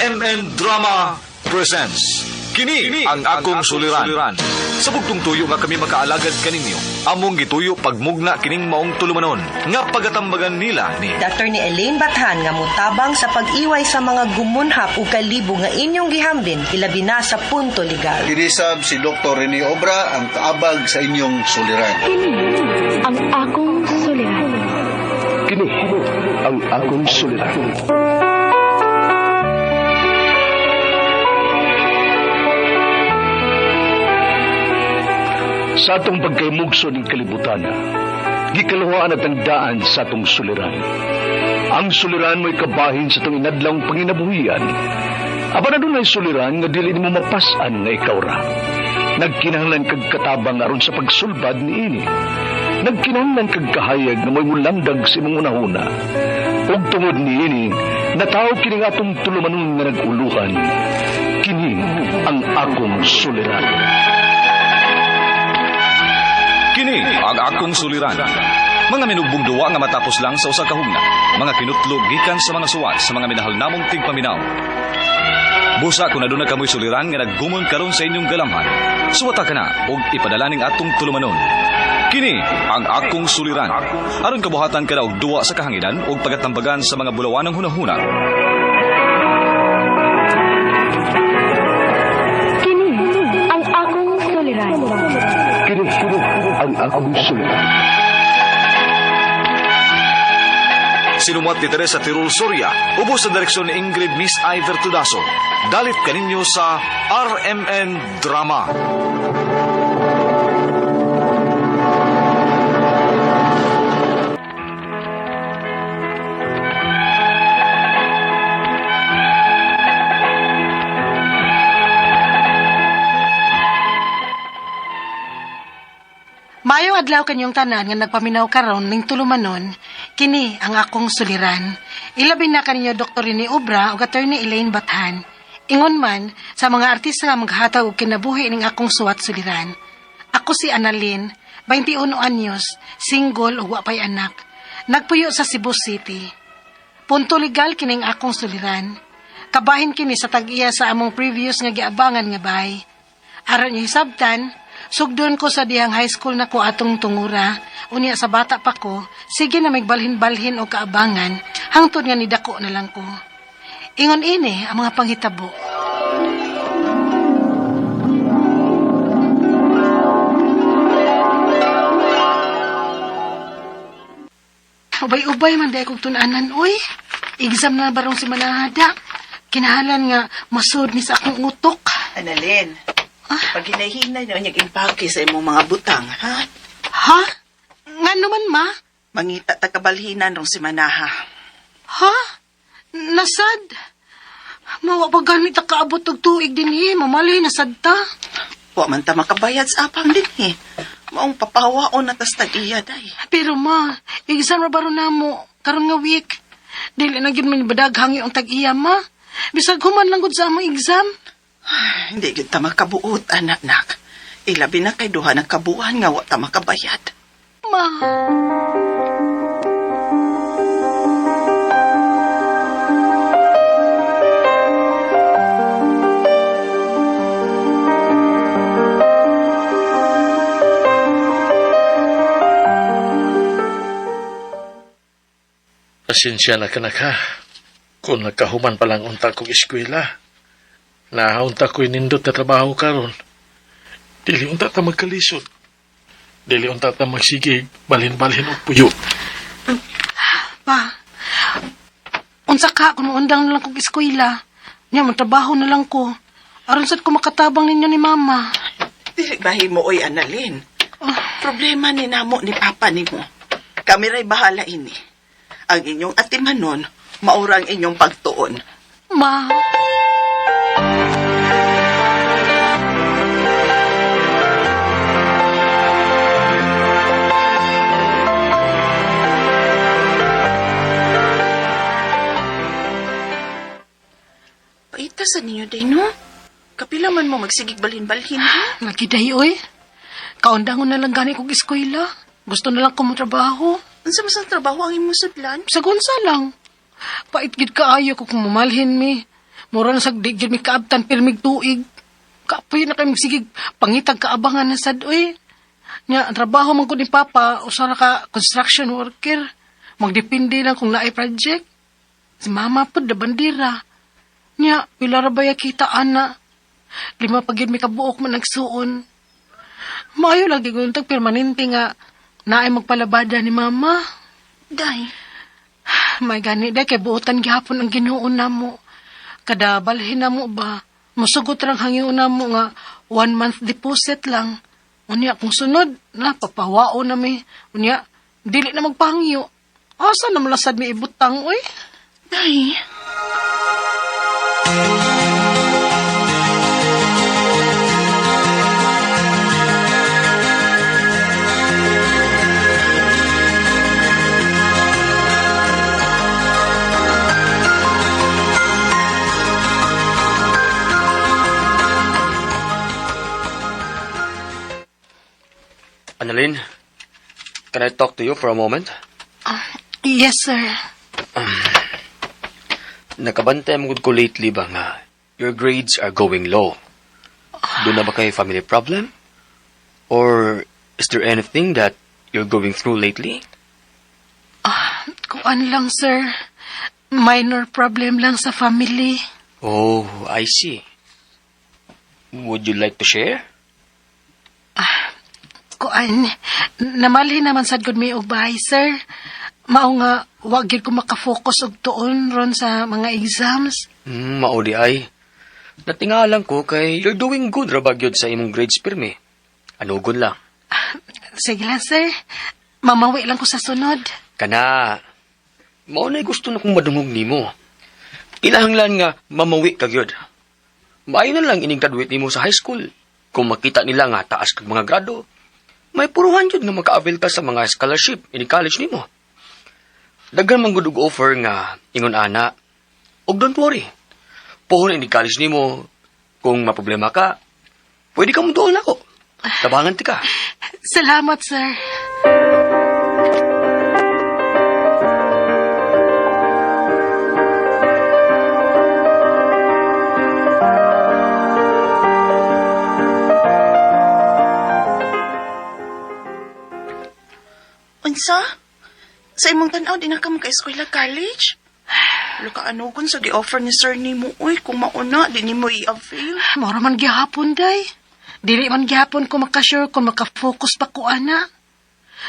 RMN Drama presents Kini ang akong suliran. Sa bugtong tuyo nga kami makaalagad kaninyo, among gituyo pagmugna kining maong tulumanon nga pagatambagan nila ni Dr. ni Elaine Bathan nga mutabang sa pag-iway sa mga gumunhap ug kalibo nga inyong gihambin ilabi na sa punto legal. Kinisab si Dr. Rene Obra ang kaabag sa inyong suliran. Kini ang akong suliran. Kini ang akong suliran. Sa atong pagkaymugso ning kalibutan, gikaluhaan at ang daan sa atong suliran. Ang suliran mo'y kabahin sa atong inadlawng panginabuhian. Apan adunay suliran nga dili nimo mapas-an nga ikaw ra. Nagkinahanglan kag katabang aron sa pagsulbad niini. Nagkinahanglan kag kahayag nga mo'y mulandag sa imong unahuna. Ug tungod niini, nataw kini nga atong tulumanon nga nag-uluhan. Kini ang akong suliran. Kini ang akong suliran. Mga minugbong duwa nga matapos lang sa usa ka hugna. Mga kinutlog gikan sa mga suwat sa mga minahal namong tigpaminaw. Busa kung aduna kamoy suliran nga naggumon karon sa inyong galamhan. Suwata ka na og ipadala ning atong tulumanon. Kini ang akong suliran. Aron kabuhatan ka na og duwa sa kahanginan ug pagatambagan sa mga bulawanang hunahuna. Kini ang akong suliran. Kini ang akong suliran. Sinumuat ni Teresa Tirul Soria, ubos sa direksyon ni Ingrid Miss Iver Tudaso. Dalit kaninyo sa RMN Drama. Maayong adlaw kanyong tanan nga nagpaminaw karon ning tulumanon, kini ang akong suliran. Ilabi na kaninyo Dr. Rene Obra ug Attorney Elaine Bathan. Ingon man sa mga artista nga maghatag og kinabuhi ning akong suwat suliran. Ako si Annalyn, 21 anyos, single ug wa pay anak. Nagpuyo sa Cebu City. Punto legal kining akong suliran. Kabahin kini sa tag-iya sa among previous nga giabangan nga bahay. Aron niyo hisabtan, sugdon ko sa dihang high school na ko atong tungura, unya sa bata pa ko, sige na magbalhin-balhin o kaabangan, hangtod nga nidako na lang ko. Ingon ini ang mga panghitabo. Ubay-ubay man dahil kong tunanan, uy. Exam na barong si Manahada. Kinahalan nga masud ni sa akong utok. Annalyn, pag hinahinay na niyag impake sa imong mga butang, ha? Ha? Nga naman, ma? Mangita ta kabalhinan rong si Manaha. Ha? Nasad? Mawa pa ganit ang kaabot og tuig din eh. Mamalay, nasad ta. Wa man ta makabayad sa apang din eh. Maong papawaon na tas tag-iya day. Pero ma, exam ra baro na mo. Karon nga week. Dili na gyud man badaghangi ang tag-iya, ma. Bisag human lang gud sa among exam. Ay, hindi gyud ta makabuot, anak nak. Ilabi na kay duha ng kabuuan nga wa ta makabayad. Ma. Pasensya na ka na ka. Kung nagkahuman pa lang unta kong eskwela, naunta ko'y nindot na trabaho karon. Dili unta ta magkalisod. Dili unta ta magsigig, balhin-balhin og puyo. Pa, unsa ka kung maundang na lang kong eskwela. Nya, trabaho na lang ko. Aron sad ko makatabang ninyo ni Mama. Dili bahi mo, oy, Annalyn. Problema ni namo ni Papa nimo. Kami ray bahala ini. Ang inyong atimanon, maurang inyong pagtuon. Ma. Paita sa ninyo, day, no? Kapila man mo magsigig balhin-balhin, ha? Lagi day, oy. Kaundangon na lang gani kong eskwela. Gusto na lang ko mo trabaho. Unsa man sa trabaho ang imong sudlan? Sagunsa lang. Pait gid kaayo ko kung mamalhin mi. Mura na sag di gyud mi kaabtan pirmig tuig. Kapoy na kay magsigig pangitag kaabangan na sad oy. Nya ang trabaho man ko ni Papa usa ra ka construction worker. Magdepende lang kung naay project. Si Mama pud da bandera. Nya pila ra baya kita ana. 5 pa gyud mi kabuok man nagsuon. Maayo lagi guntag permanente nga naay magpalabada ni Mama. Day. May gani day kay buotan gihapon ang Ginoo namo. Kada balhin namo ba, musugot rang hangyo namo nga 1 month deposit lang. Unya kung sunod na papawao na mi. Unya dili na magpahangyo. Asa na malasad mi ibutang oy? Day. Annalyn, can I talk to you for a moment? Yes, sir. Nakabantay mo ko lately ba nga your grades are going low. Doon na ba kay family problem? Or is there anything that you're going through lately? Kuan lang, sir. Minor problem lang sa family. Oh, I see. Would you like to share? Kuan, namalhin naman sad gud mi og bahay, sir. Mao nga wa gyud ko makafocus og tuon ron sa mga exams. Mao di ay. Natingalan ko kay you're doing good ra ba gyud sa imong grades pirmi. Anugon lang. Sige lang, sir. Mamawi lang ko sa sunod. Kana. Mao na'y gusto na kong madungog nimo. Kinahanglan nga mamawi ka gyud. Maayo na lang ining graduate nimo sa high school. Kung makita nila nga taas kag mga grado, may puruhan jud nga maka-avail ka sa mga scholarship in college nimo. Daghan man gud og offer nga ingon ana. Og don't worry. Puhon ini college nimo kung maproblema ka, pwede ka mo doon ako. Tabangan ti ka. Salamat, sir. Unsa? Sa imong tan-aw, di na ka maka-eskwela college? Luka, ano kung sa gi-offer ni sir nimo, uy, kung mauna, di nimo i-avail. Mora man gihapon, day. Dili man gihapon ko makasure kung makafocus pa ko, ana.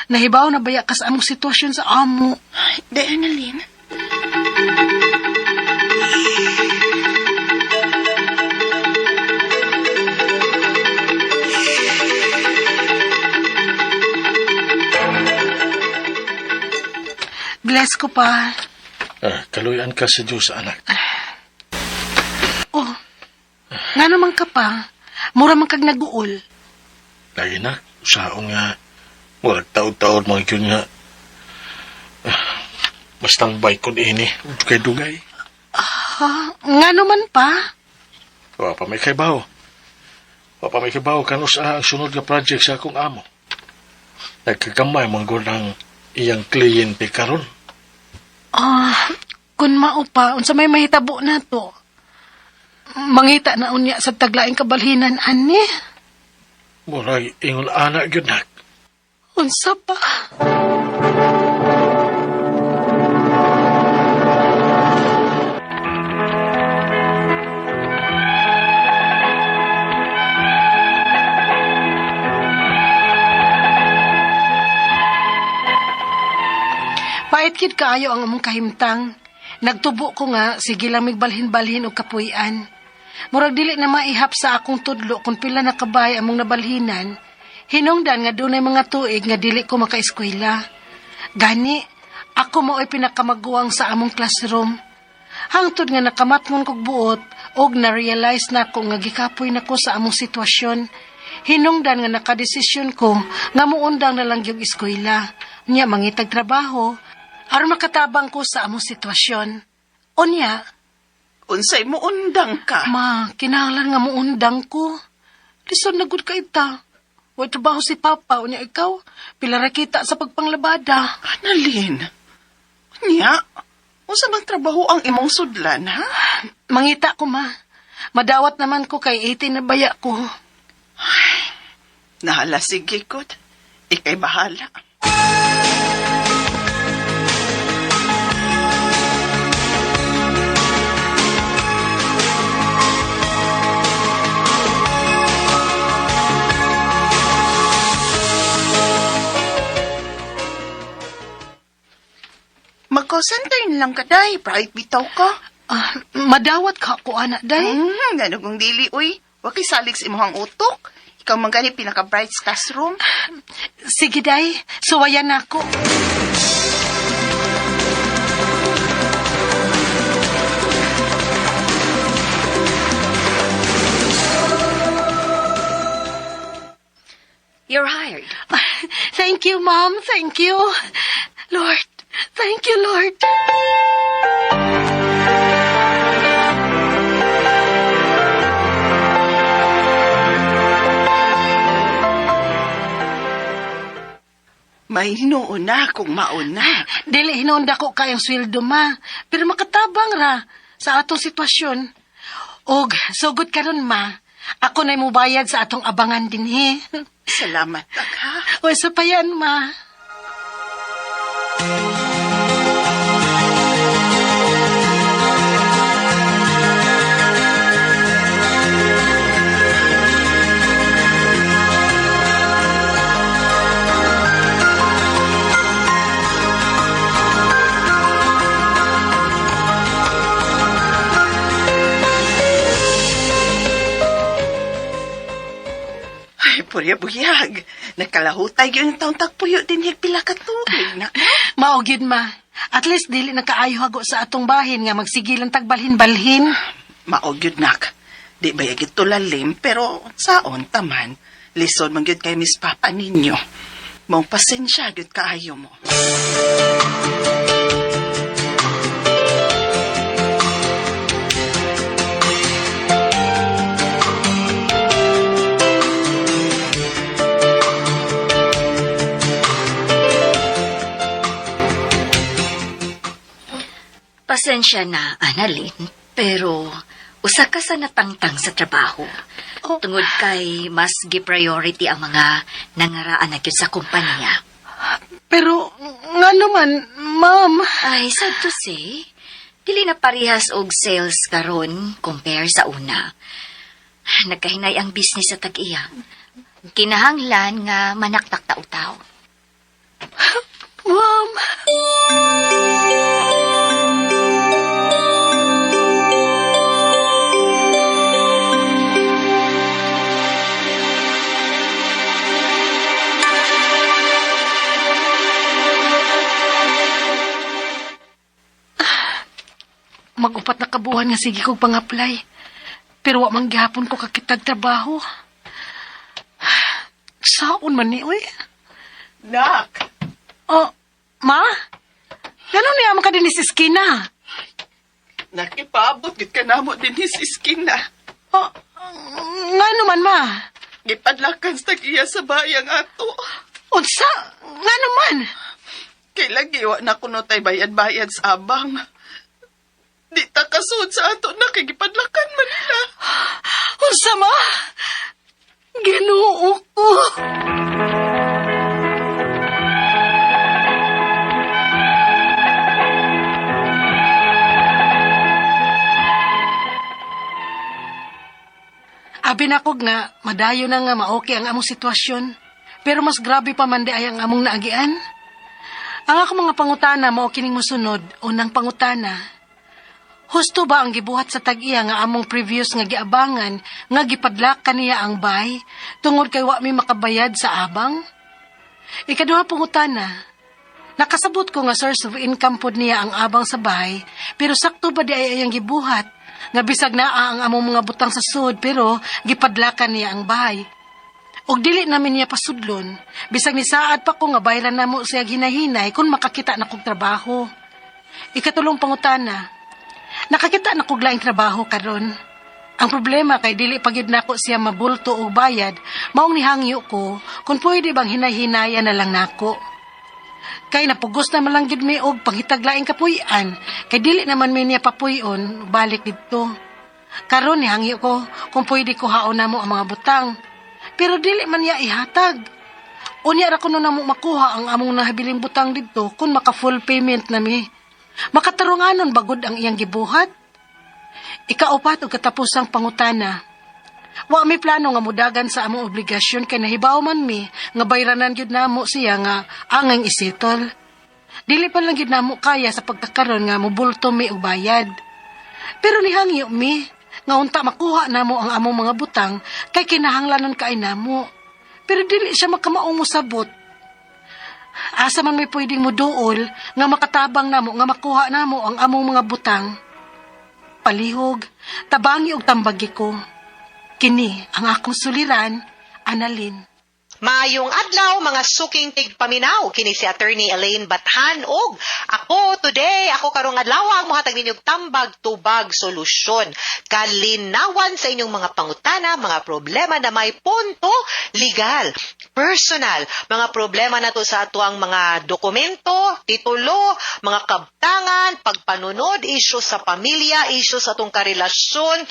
Nahibaw na baya ka sa among sitwasyon sa amo. Ay, day, Annalyn. Bless ko pa. Kaluyan ka sa Diyos, anak. Oh, nga naman ka pa. Mura man kag naguol. Lagi na, usaon nga. Murag taod-taod mga yun nga. Bastang bike kon ini, dugay-dugay. Nga naman pa. Wa pa may kaybaw. Wa pa may kaybaw kanus ang sunod nga project sa akong amo. Nagkagamay man gud ang iyang kliyente karon. Kun mao pa, unsa may mahitabo na to? Mangita na unya sa taglaing kabalhinan, ani? Murag ingon ana gyud nak. Unsa pa? Pait kid kaayo ang among kahimtang. Nagtubo ko nga, sige lang migbalhin-balhin og kapuy-an. Murag dili na maihap sa akong tudlo kung pila na kabay among nabalhinan. Hinungdan nga dunay mga tuig nga dili ko makaeskwela. Gani, ako mao'y pinakamaguwang sa among classroom. Hangtod nga nakamatngon kog buot og na-realize na ko nga gikapoy na ko sa among sitwasyon. Hinungdan nga nakadesisyon ko nga muundang na lang gyud eskwela. Nya mangitag trabaho aron makatabang ko sa among sitwasyon. Unya, Unsay muundang ka? Ma, kinahanglan nga muundang ko. Lisod na gud ka ita. Way trabaho si Papa, unya ikaw. Pila ra kita sa pagpanglabada. Annalyn, unya, Unsa bang trabaho ang imong sudlan, ha? Mangita ko, ma. Madawat naman ko kay 18 na baya ko. Nahala, sige, good. Ika'y bahala. Mag-call center na lang ka, day. Private bitaw ka. Ah, madawat ka ako, anak, day. Gano kung dili, uy. Wa kay salig sa imong utok. Ikaw man gani pinaka-bright sa classroom. Sige, day. Suwayan na ako. You're hired. Thank you, Mom. Thank you. Lord. Thank you, Lord. May hinuuna kung mauna. Dili hinuon dako kayong sweldo, ma. Pero makatabang ra sa atong sitwasyon. Og sugod karon, ma. Ako na'y mubayad sa atong abangan dinhi. Salamat, tak, ha? O sa payan, ma. Ay, purya buyag. Nakalahutay yun taong tagpuyo din pila ka tuig na. Mao gyud, ma. At least dili na kaayo hago sa atong bahin nga magsigilan tagbalhin-balhin. Mao gyud nak. Di ba yagit tulalim, pero saon taman. Lisod man gyud kay Miss Papa ninyo. Maong pasensya gyud kaayo mo. Pasensya na, Annalyn, pero usa ka sa natangtang sa trabaho. Oh. Tungod kay mas gi-priority ang mga nangaraan na gyud sa kumpanya. Pero nga naman, ma'am. Ay, sad to say, dili na parehas og sales karon compare sa una. Nagkahinay ang business sa tag-iya. Kinahanglan nga manaktak ta utaw. Ma'am. Mag-upat na kabuhan nga sige kog pang-apply. Pero wa man gihapon ko kakitag trabaho. Saon man ni, uy? Nak! Oh, ma? Ganun niya man ka din sa iskina. Nakipaabot gid ka namo din sa iskina. Oh, nga naman, ma? Gipadlakan sa tag-iya sa bayang ato. Unsa? Nga naman? Kay lagi wa na kuno tay bayad-bayad sa abang. Di ta kasud sa ato na kay gipadlakan man nila. Unsa, ma? Ginoo ko. Abi na ko nga, madayo na nga maoke ang among sitwasyon. Pero mas grabe pa man di ay ang among naagian. Ang ako mga pangutana mao kining mosunod, unang pangutana. Husto ba ang gibuhat sa tag-iya nga among previous nga giabangan nga gipadlak kaniya ang bay tungod kay wa mi makabayad sa abang? Ikaduha pangutana. Nakasabot ko nga source of income pod niya ang abang sa bahay, pero sakto ba di ay ang gibuhat? Nga bisag naa ang among mga butang sa sud pero gipadlakan niya ang bahay. Og dili namin niya pasudlon, bisag ni saad pa ko nga bayran namo siya hinahinay kung makakita na kog trabaho. Ikatulong pangutana, nakakita na kog laing trabaho karon. Ang problema kay dili pa gyud nako siya mabulto og bayad, maong nihangyo ko kung pwede bang hinay-hinayan na lang nako. Kay napugos na man lang gyud mi og pangitag laing kapuy-an kay dili naman mi niya papuy-on balik didto. Karon nihangyo ko kung pwede kuhaon namo ang mga butang. Pero dili man niya ihatag. Unya ra kuno namo makuha ang among nahabiling butang didto kung maka full payment na mi. Makatarunganon ba gud ang iyang gibuhat? Ikaupat ug katapusang pangutana. Wa mi plano nga mudagan sa among obligasyon kay nahibaw man mi nga bayranan gyud namo siya nga angay isettle. Dili pa lang gyud namo kaya sa pagkakaron nga mobulto mi og bayad. Pero nihangyo mi nga unta makuha namo ang among mga butang kay kinahanglanon kay namo. Pero dili siya makamaong mosabot. Asa man may pwedeng moduol nga makatabang namo nga makuha namo ang among mga butang. Palihog, tabangi og tambagi ko. Kini ang akong suliran, Analyn. Maayong adlaw, mga suking tigpaminaw. Kini si Attorney Elaine Bathan og ako today, ako karong adlaw ang mohatag ninyong tambag tubag solusyon. Kalinawan sa inyong mga pangutana, mga problema na may punto legal, personal, mga problema nato sa atuang mga dokumento, titulo, mga kabtangan, pagpanunod, isyu sa pamilya, isyu sa atong karelasyon,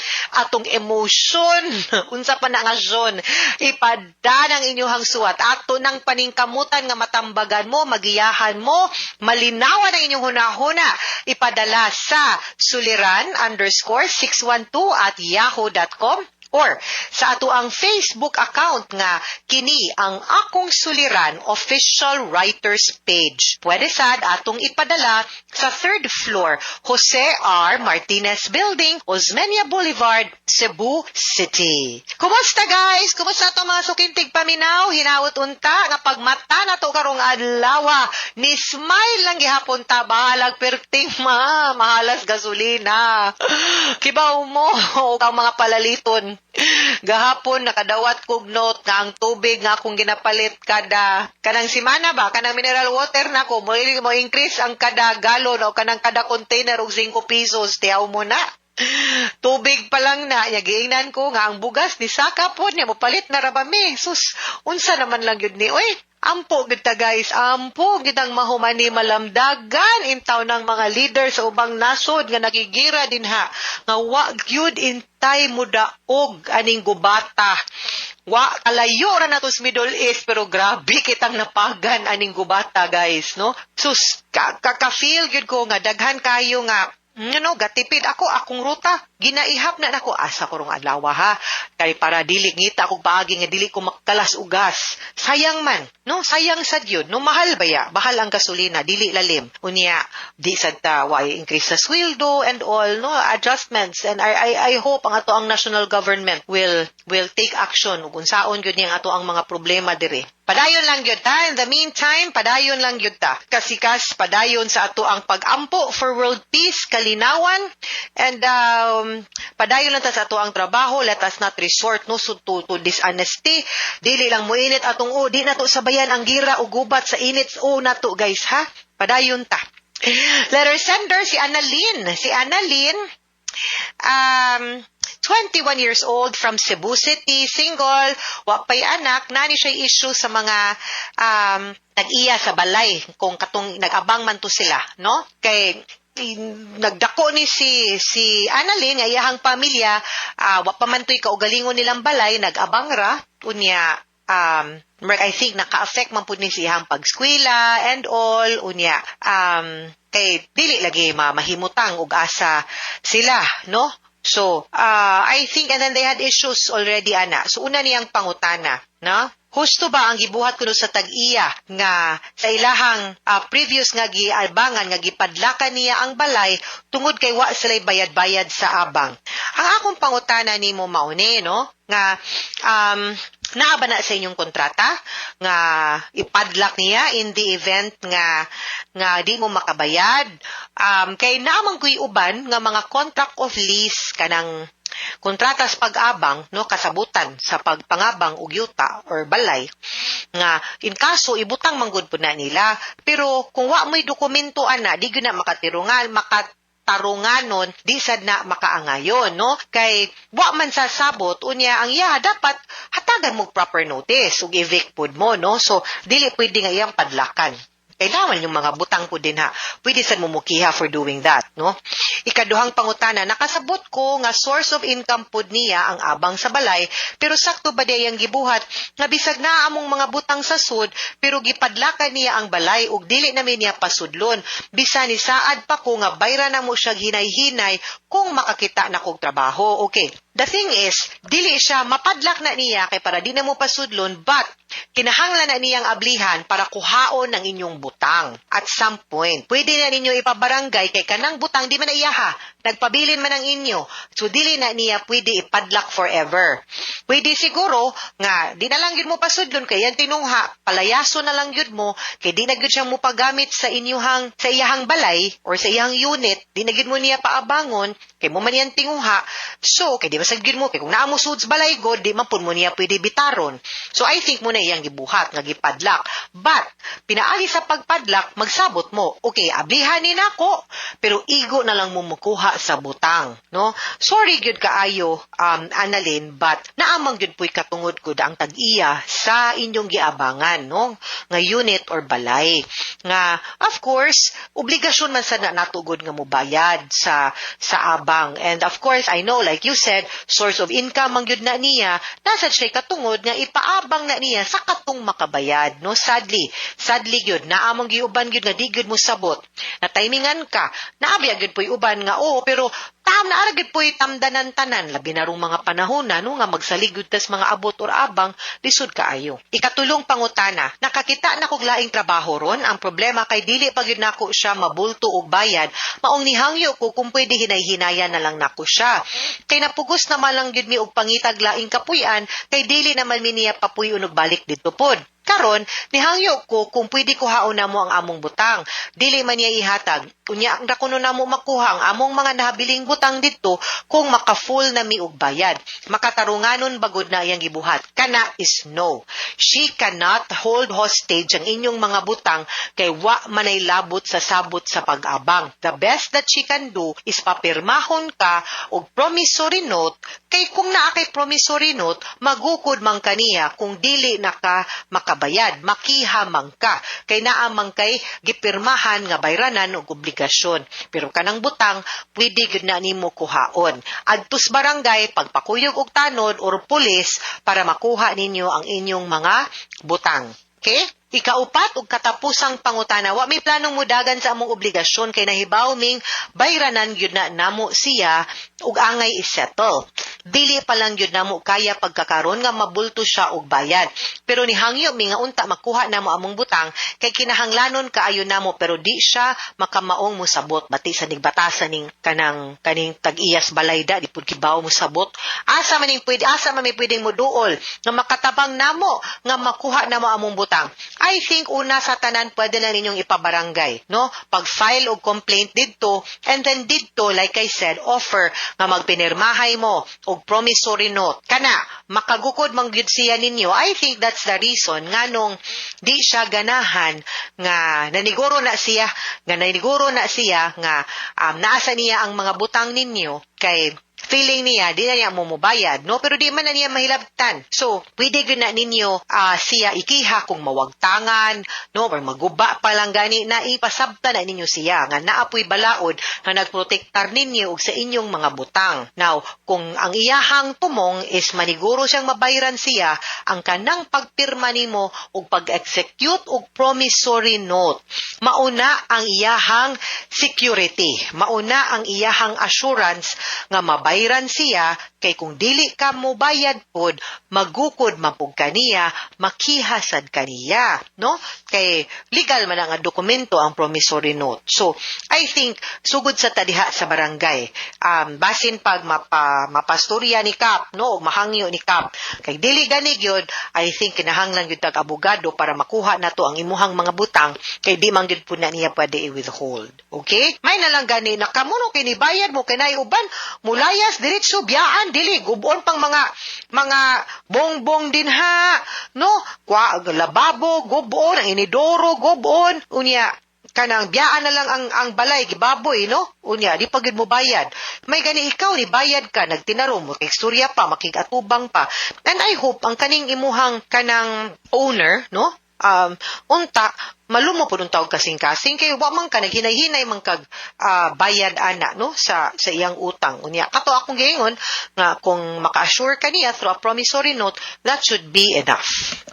atong emosyon, unsa pa na nga syon, ipadan ang inyong suwat. Ato ng paningkamutan nga matambagan mo, magiyahan mo, malinawan ang inyong hunahuna. Ipadala sa suliran_612@yahoo.com or sa ato ang Facebook account nga kini ang Akong Suliran Official Writers Page. Pwede sad atong ipadala sa third floor, Jose R. Martinez Building, Osmeña Boulevard, Cebu City. Kumusta, guys? Kumusta to, mga suking tigpaminaw? Hinaot unta nga pagmata na to karong adlaw, ni smile lang gihapon ta, bahalag perting ma mahalas gasolina. Kibaw mo ang mga palaliton. Gahapon nakadawat kog note nga ang tubig nga akong ginapalit kada kanang simana ba, kanang mineral water nako, mo increase ang kada galon o kanang kada container og 5 pesos. Tiyaw mo na. Tubig pa lang na, giingnan ko nga ang bugas ni saka po niya, mopalit na ra ba mi? Sus, unsa naman lang yun ni, oy, ampo gid ta, guys, ampo gid ang mahumani malamdagan intaw ng mga leader sa ubang nasod nga nagigira din ha, nga wa gyud intay mudaog aning gubata. Wa kalayo ra nato sa Middle East, pero grabe kitang napagan aning gubata, guys, no? Sus, ka-feel gyud ko nga daghan kayo nga gatipid. Ako, akong ruta ginaihap na nako asa ko rong adlaw ha, kay para dili ngita akong paagi nga dili ko makalas ugas. Sayang man, no? Sayang sad yun, no? Mahal baya, mahal ang gasolina, dili lalim. Unya di sad ta way increase sa sweldo and all, no, adjustments, and I hope ang ato ang national government will take action ug unsaon gyud niya ang ato ang mga problema diri. Padayon lang gyud ta. In the meantime, padayon lang gyud ta. Kasikas padayon sa ato ang pag-ampo for world peace, kalinawan, and padayon lang ta sa ato ang trabaho. Let us not resort, no, so to dishonesty. Dili lang moinit atong o, di nato sabayan ang gira o gubat sa init o nato, guys, ha. Padayon ta. Letter sender si Annalyn. Si Annalyn, 21 years old from Cebu City, single, wa pay anak, nani siya issue sa mga nag-iya sa balay kung katong nag-abang man to sila, no? Kay nagdako ni si si Annalyn nga iyahang pamilya, wa pa man to'y kaugalingon nilang balay, nag-abang ra. Unya I think naka-affect man pud ni sa iyahang pag-eskwela and all. Unya kay dili lagi mahimutang og asa sila, no? So, I think, and then they had issues already, ana. So, una niyang pangutana, no? Husto ba ang gibuhat kuno sa tag-iya nga sa ilahang previous nga giabangan nga gipadlakan niya ang balay tungod kay wa sila'y bayad-bayad sa abang? Ang akong pangutana nimo mauni, no? Nga naa ba na sa inyong kontrata nga ipadlak niya in the event nga di mo makabayad? Kay naa man kuy uban nga mga contract of lease, kanang kontrata sa pag-abang, no, kasabutan sa pagpangabang og yuta or balay, nga in kaso ibutang manggod pud na nila. Pero kung wa mo'y dokumento ana, di gyud na makatirungan, makatarunganon, di sad na makaangayon, no, kay wa man sa sabot. Unya ang iya dapat hatagan mo proper notice ug evict pud mo, no? So dili pwede nga iyang padlakan. Kailangan yung mga butang po din ha. Pwede sad mo mukiha for doing that, no? Ikaduhang pangutana, nakasabot ko nga source of income pud niya ang abang sa balay, pero sakto ba di ang gibuhat nga bisag naa among mga butang sa sud, pero gipadlakan niya ang balay ug dili namin niya pasudlon. Bisan ni saad pa ko nga bayra na mo siya hinay-hinay kung makakita na kog trabaho. Okay. The thing is, dili siya mapadlak na niya kay para di na mo pasudlon, but kinahanglan na niyang ablihan para kuhaon ang inyong butang. At some point, pwede na ninyo ipabarangay kay kanang butang di man na iyaha. Nagpabilin man ang inyo. So dili na niya pwede ipadlak forever. Pwede siguro nga di na lang gyud mo pasudlon kay yan tinungha, palayaso na lang gyud mo kay di na gyud siya mo pagamit sa iyahang balay or sa iyahang unit, di na gyud mo niya paabangon kay mo man yan tinguha. So kay di masag gyud mo kay kung naa mo sud sa balay god, di man pud mo niya pwede bitaron. So I think mo na iyang gibuhat nga gipadlak. But pinaagi sa pagpadlak, magsabot mo. Okay, ablihan ni nako, pero igo na lang mo mukuha sa butang, no? Sorry gyud kaayo, Annalyn, but naamang gyud puy katungod ko ang tag-iya sa inyong giabangan, no? Nga unit or balay. Nga of course, obligasyon man sa na natugod nga mobayad sa abang. And of course, I know, like you said, source of income ang gyud na niya, nasa siya katungod nga ipaabang na niya sa katong makabayad, no? Sadly, sadly gyud naamong giuban gyud nga di gyud mo sabot. Na timingan ka, naabi gyud po'y uban nga oo, pero tam na ara gyud po'y tamdanan tanan, labi na rong mga panahon na, no, nga magsalig gyud tas mga abot or abang, lisod kaayo. Ikatulong pangutana, nakakita na kog laing trabaho ron, ang problema kay dili pa gyud nako siya mabulto og bayad, maong nihangyo ko kung pwede hinay-hinayan na lang nako siya. Kay napugos na man lang gyud mi og pangitag laing kapuy-an, kay dili naman mi niya papuy-on og balik didto pod. Karon, nihangyo ko kung pwede kuhaon namo ang among butang. Dili man niya ihatag. Unya ang kuno namo makuha ang among mga nahabiling butang didto kung maka-full na mi og bayad. Makatarunganon bagod na iyang gibuhat. Kana is no. She cannot hold hostage ang inyong mga butang kay wa manay labot sa sabot sa pag-abang. The best that she can do is papirmahon ka og promissory note, kay kung naa kay promissory note, magukod man kaniya kung dili na ka makabayad, makiha man ka kay naa man kay gipirmahan nga bayranan og obligasyon. Pero kanang butang pwede gyud na nimo kuhaon adtos barangay, pagpakuyog og tanod or pulis para makuha ninyo ang inyong mga butang. Okay? Ikaupat ug katapusang pangutana, wa may planong mudagan sa among obligasyon kay nahibaw ming bayranan gyud na namo siya ug angay isettle. Dili pa lang gyud namo kaya pagkakaron nga mabulto siya og bayad. Pero nihangyo mi nga unta makuha namo among butang kay kinahanglanon kaayo namo, pero di siya makamaong mosabot. Bati sa nigbatasan ning kanang kaning tag-iyas balay da, di pud kibaw mosabot. Asa man ning pwede, asa man may pwedeng moduol nga makatabang namo nga makuha namo among butang? I think una sa tanan, pwede na ninyong ipabarangay, no? Pag-file og complaint didto, and then didto, like I said, offer nga magpinirmahay mo og promissory note. Kana makagukod man gyud siya ninyo. I think that's the reason nganong di siya ganahan nga naniguro na siya nga naasa niya ang mga butang ninyo kay feeling niya di na niya mo mobayad, no? Pero di man na niya mahilabtan, so pwede gyud na ninyo siya ikiha kung mawagtangan, no, or maguba pa lang gani na, ipasabta na ninyo siya nga naapoy balaod nga nagprotektar ninyo og sa inyong mga butang. Now, kung ang iyahang tumong is maniguro siyang mabayran siya, ang kanang pagpirma nimo og pag-execute og promissory note, mauna ang iyahang security, mauna ang iyahang assurance nga mabayran siya, kay kung dili ka mo bayad pod, magukod man pud kaniya, makiha sad kaniya, no? Kay legal man ang dokumento ang promissory note. So I think sugod sa tadiha sa barangay, basin pag mapastorya ni Kap, no, o mahangyo ni Kap, kay dili gani gyud, I think kinahanglan gyud tag abogado para makuha nato ang imuhang mga butang, kay di man gyud pud na niya pwede i-withhold. Okay, may na lang gani na kamo, no, kay nibayad mo kay naay uban mulayas diretso biyaan, dili gubon pang mga bongbong din ha, no, kwa lababo gubon, ang inidoro gubon, unya kanang biyaan na lang ang balay gibaboy, no? Unya di pa gyud mo bayad. May gani ikaw ni bayad ka, nagtinaro mo, istorya pa, makigatubang pa. And I hope ang kaning imuhang kanang owner, no, unta Malumo pud unta og kasing-kasing kay wa man ka naghinay-hinay man kag bayad ana, no, sa iyang utang. Unya kato akong giingon nga kung maka-assure ka niya through a promissory note, that should be enough.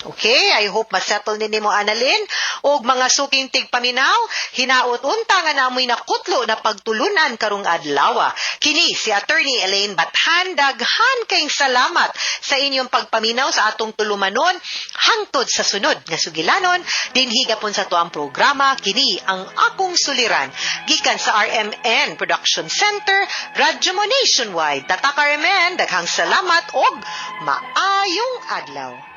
Okay, I hope ma-settle ni nimo, Annalyn. Og mga suking tigpaminaw, hinaot unta nga namoy nakutlo na pagtulunan karong adlaw. Kini si Attorney Elaine Bathan, daghan kayong salamat sa inyong pagpaminaw sa atong tulumanon hangtod sa sunod nga sugilanon dinhi gapon sa atuang programa, Kini ang Akong Suliran, gikan sa RMN Production Center, Radyo Mo Nationwide. Tatak RMN, daghang salamat og maayong adlaw.